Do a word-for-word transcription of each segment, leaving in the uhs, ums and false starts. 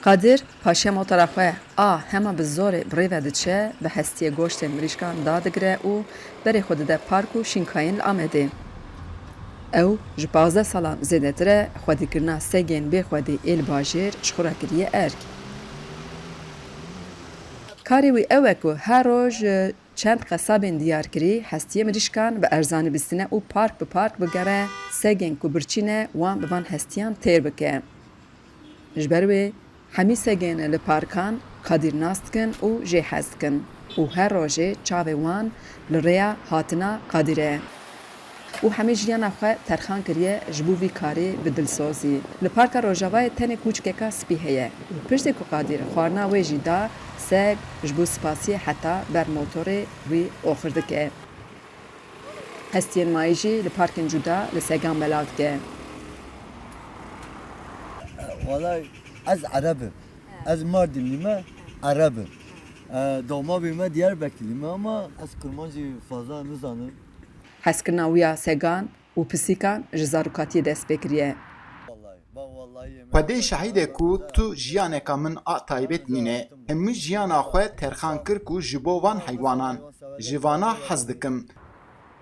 Qadir paşiya motora xwe a hema bi zorê bi rê ve diçe, bi hestiyê goştên mirîşkan dadigire û berê xwe dide park û şînkayên li Amedê. Ew ji pazdeh salan zêdetir e xwedîkirina segên bêxwedî ê li bajêr ji xwe re kiriye erk. Karê wî ew e ku her roj çend qesabên diyarkirî hestiyê mirîşkan bi erzanî bistîne û park bi park bigere, segên ku birçî ne wan bi van hestiyan têr bike. Ji ber wê hemî segên li parkan Qadîr nas dikin û jê hez dikin û her rojê çavê wan li rêya hatina Qadîr e. Û hemî jiyana xwe terxan kiriye ji bo vî karî bi dilsozî. Li Parka Rojavayê tenê kûçikeka spî heye û piştî ku Qadîr xwarina wê jî da, seg ji bo spasiyê heta ber motorê wî oxir dike. Hestiyên mayî jî li parkên cuda li segan belav dike. Walay ez Ereb im. Ez Mardinlî me, Ereb im. E, Dawmavê me Diyarbekirlî me ama ez Kurmancî fazla nizanim. Hezkirina wî ya segan û pisîkan ji zarokatiyê dest pê kiriye. Xwedê şahîd e ku tu jiyaneka min a taybet nîne. Hemî jiyana xwe terxan kir ku ji bo van heywanan, ji vana hez dikim.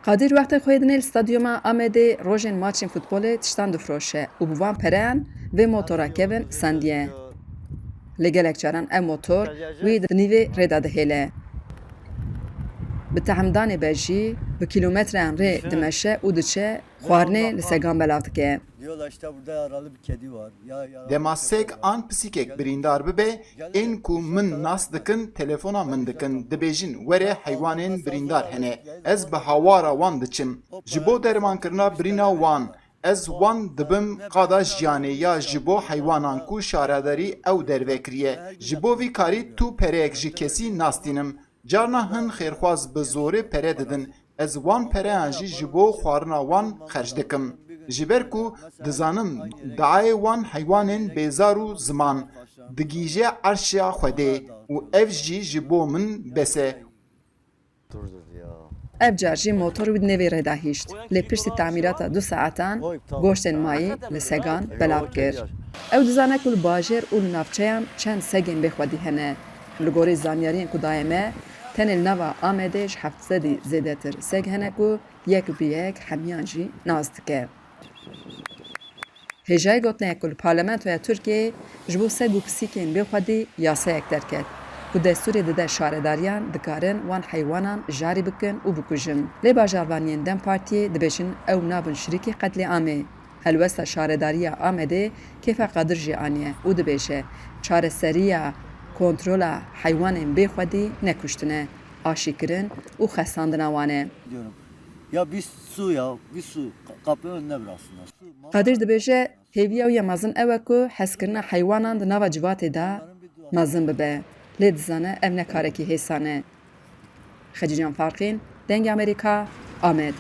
Qadir wextên xwe yê dinê li stadyuma Amedê rojên maçên futbolê tiştan difiroşe û bi van pereyan vê motora kevin sendiye. Lê gelek caran ev motor wî di nîvê rê de dihêle. Bi tehemdanê be jî bi kîlometreyan rê dimeşe û diçe xwarinê li segan belav dike. Diyorlar işte burada yaralı bir kedi var. Ya yaralı bir köpek var. Dema seg an pisîkek birîndar bibe, ên ku min nas dikin, telefona min dikin, dibêjin were heywanên birîndar hene. Ez bi hawara wan diçim. Ji bo dermankirina birîna wan, ez wan dibim qada jiyanê ya ji bo heywanan ku şaredarî ew derve kiriye. Ji bo vî karî tu pereyek ji kesî nastînim. Carna hin xêrxwaz bi zorê pere didin. Ez wan pereyan jî ji bo xwarina wan xerc dikim. Ji ber ku dizanim diayê wan heywanên bêzar û ziman digihîje erşa Xwedê û ev jî ji bo min bes e. Ev car jî motor wî di nêvê rê de hişt. Lê piştî tamîrata du saetan goştên mayî li segan belav kir. Ew dizane ku li bajêr û li navçeyan çend segên bêxwedî hene. Li gorî zanyariyên ku daye me, tenê li nava Amedê ji heft sedî zêdetir seg hene ku yek bi yek hemiyan jî nas dike. Hêjayî gotinê ye ku li Parlamentoya Tirkiyeyê ji bo seg û pisîkên bêxwedî yasayek derket ku destûrê dide şaredariyan dikarin wan heywanan jarî bikin û bikujin. Lê bajarvaniyên DEM Partiyê dibêjin ew nabin şirîkê qetlîamê. Helwesta şaredariya Amedê kêfa Qadir jî aniye û dibêje, çareseriya kontrola heywanên bêxwedî ne kuştin e, aşîkirin û xesandina wan e. Ya bir su ya, bir su ka- kapının önüne bıraksınlar. Su, mama- Qadir dibêje, hêviya wî ya mezin ew e ku hezkirina heywanan di nava civatê de mezin bibe. Lê dizane ev ne karekî hêsan e. Xecîcan Farqîn, Dengê Amerîka, Amed.